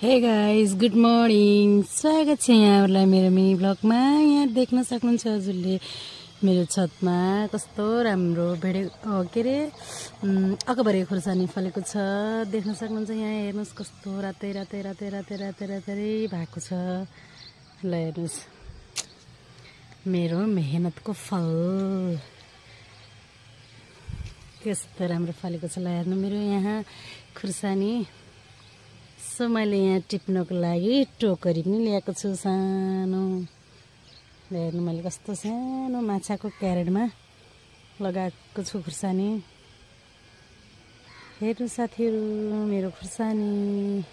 Hey guys, good morning. स्वागत छ यहाँहरूलाई मेरो मिनी ब्लगमा। यहाँ देख्न सक्नुहुन्छ हजुरले मेरो छतमा कस्तो राम्रो के अरे अकबरे खुर्सानी फलेको छ। देख्न सक्नुहुन्छ यहाँ हेर्नुहोस् कस्तो रातै रातै रातै रातै रातै रातै भएको छ। ल हेर्नुहोस् मेरो मेहनतको फल कस्तो राम्रो फलेको छ। ल हेर्नु मेरो यहाँ खुर्सानी। सो मैले यहाँ टिप्नको लागि टोकरी पनि ल्याएको छु सानो। हेर्नु मैले कस्तो सानो माछाको क्यारेटमा लगाएको छु खुर्सानी। हेर्नु साथीहरू मेरो खुर्सानी।